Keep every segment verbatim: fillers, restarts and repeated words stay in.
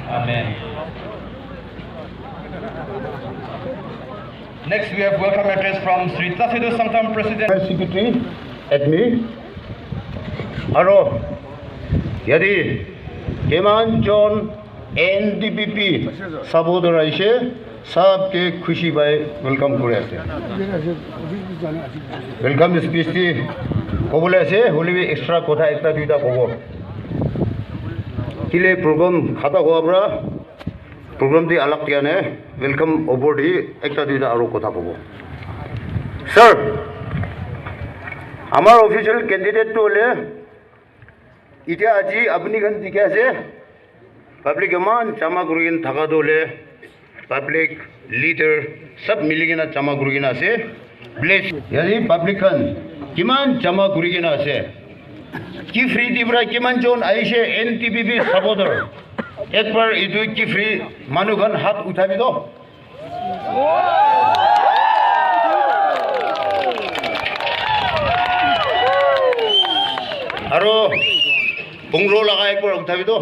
Amen. Next, we have welcome address from Sri Tasidu Sangtam, President. Secretary, admin. Aro, yadi, Keman John N D P P supporter aise, sabke khushi pai welcome kuri ase. Welcome speech ti kobole ase, hoile bi extra kotha ekta duita kobo. Kile program khata hua pra, program ti alag dia ne, welcome opor ti ekta duita aro kotha kobo. Sir, amar official candidate tu hole, itya aji apni khan dikhi ase, public eman jama kuri kena thaka tu hole, public leader sab mili kena jama kuri kena ase. Bless. Yate public khan kiman jama kuri kena ase. Kiphire te pra kiman jon aishe N D P P supporter. Ekbar etu Kiphire manu khan hat uthabi do. Aro Pungro laga ekbar uthabi do.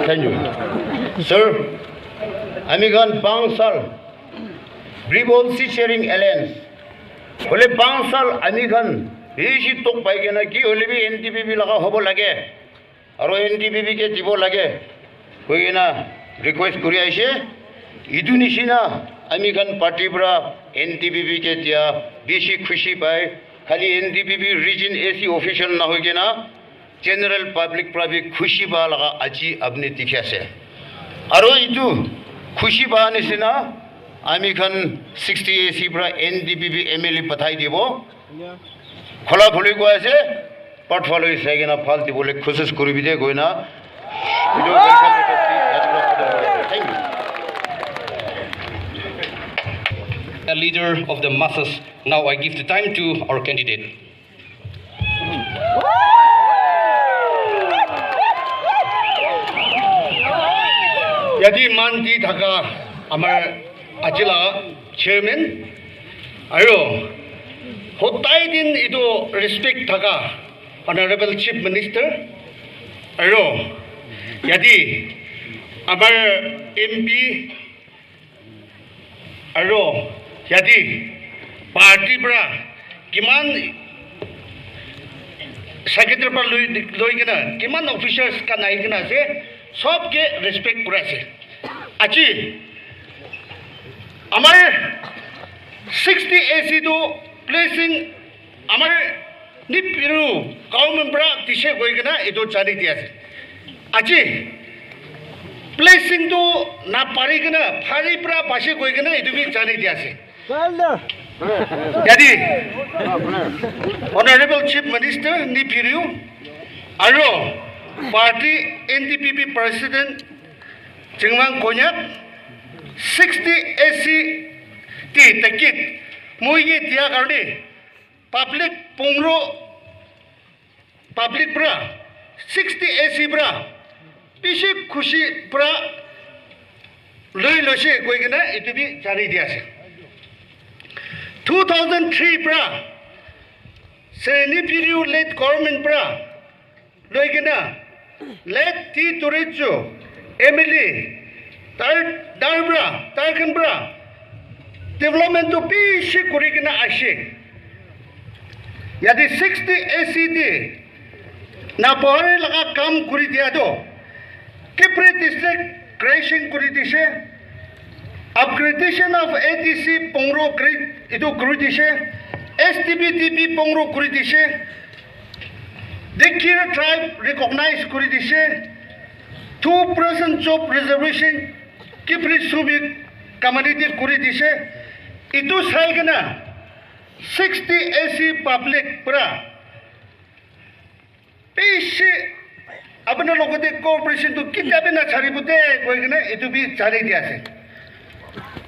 Thank you. Sir, ami khan panch sal, Bri Bahul Seat Sharing Alliance. Hole panch sal ami khan bishi tok pai kena ki hole bi N D P P laga hobo lage. Aro N D P P ke dibo lage. Koi kena request kuri aishe. Itu nishina ami khan party pra N D P P ke dia bishi khushi pai. Khali N D P P region A C official na hoi kena general public pra bi khushi pa laga aji apni dikhi ase. Aro itu khushi pa nishina ami khan sixty A C pra N D P P M L A pathai dibo. Khola khuli koi ase, part follow sai kena phal dibole koshish kuribi de koi na. Etu welcome letter di yate pra khola khuli ase. Thank you. A leader of the masses. Now I give the time to our candidate. Yate man di thaka amar ajila chairman aro hodai din etu respect thaka honorable chief minister aro yate amar M P aro yate party pra kiman secretary pra loi loi kena kiman officers khan ahi kena ase sob ke respect kura ase. Aji amar sixty A C tu blessing amar Neiphiu government pra dise koi kena etu jani di ase. Aji blessing tu na pari kena phari pra pase koi kena etu bi jani di ase. Yadi Honorable Chief Minister Neiphiu aro party N D P P President Chingmang Konyak sixty A C ti takit moi ye dia karne public pungro public pra sixty A C pra bishi khushi pra loi loise koi kena etu bi jani di ase. Two thousand three pra Sri Neiphiu late government pra loi kena late T Turichu M L A tar tar pra tar khan pra development tu bishi kuri kena ase. Yate sixty A C D na bahari laga kam kuri dia to Kiphire district creation kuri dise, upgradation of A D C Pungro grade itu kuri dise, S T P T P Pungro kuri dise, Dikir tribe recognize kuri dise, two percent job reservation Kiphire Sumi community kuri dise, itu sai kena sixty A C public pra bishi apuni logote cooperation tu kitia bi na charibo de koi kena itu bi jani di ase.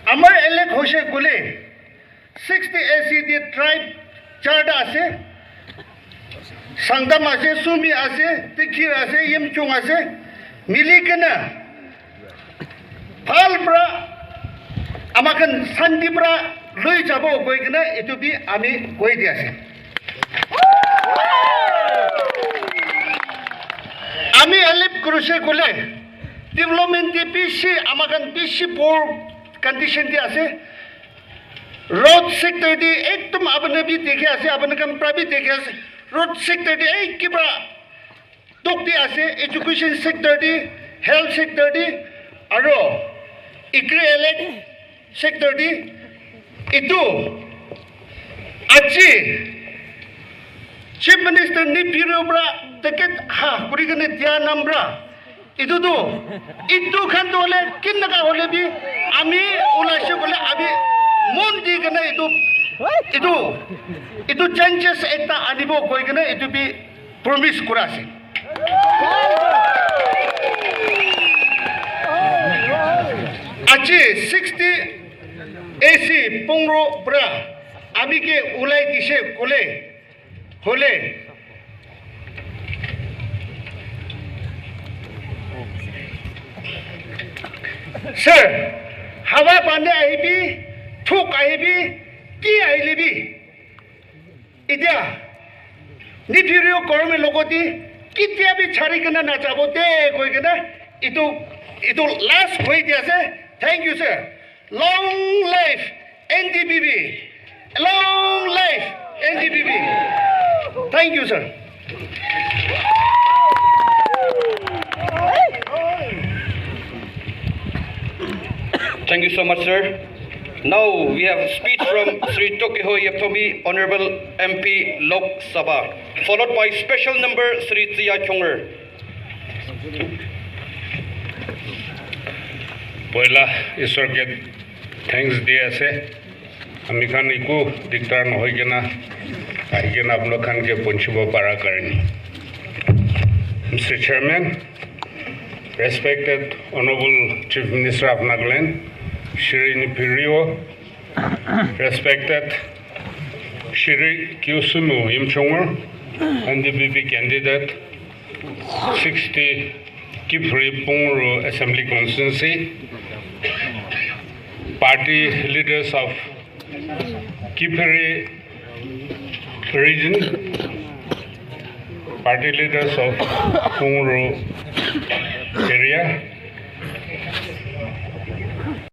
Amar elect hoise kule sixty A C te tribe charta ase, Sangtam ase, Sumi ase, Tikir ase, Yimchung ase, mili kena bhal pra ama khan shanti pra loi jabo koi kena itu bi ami koi di ase. Ase koile, development te bishi ama khan bishi poor condition te ase. Road sector te ekdom apni bi dekhi ase, apni khan pra bi dekhi ase. Road sector te ek kiba tok te ase, education sector te, health sector te, aro agri elect sector te. Etu aji Chief Minister Neiphiu Rio pra ticket ha kuri kene dia nam pra, etu tu, etu khan tu hole kinaka hole bi ami ulaise koile ami mon di kene etu, etu, etu changes ekta anibo koi kene etu bi promise kura ase. Aji sixty A C Pungro pra ami ke ulai dise kole hole, sir, hawa pani ahibi, thuk ahibi, ki ahile bi, etia Neiphiu Rio government logote ketia bi chari kena najabo de koi kena etu, etu last koi dia ase. Thank you, sir. Long life N D P P. Long life N D P P. Thank you, sir. Thank you so much, sir. Now we have a speech from Shri Tokiho Yepthomi, Honorable M P Lok Sabha, followed by special number Shri Tsiya Kyonger. Poila Isor ke thanks di ase. Ami khan eku diktar nohoi kena ahi kena apni khan ke punchibo para karne. Mister Chairman, respected Honorable Chief Minister of Nagaland, Shri Neiphiu Rio, respected Shri Kyosumu Yimchungor, N D P P candidate, sixty Kiphire Pungro Assembly Constituency, party leaders of Kiphire region, party leaders of Pungro area,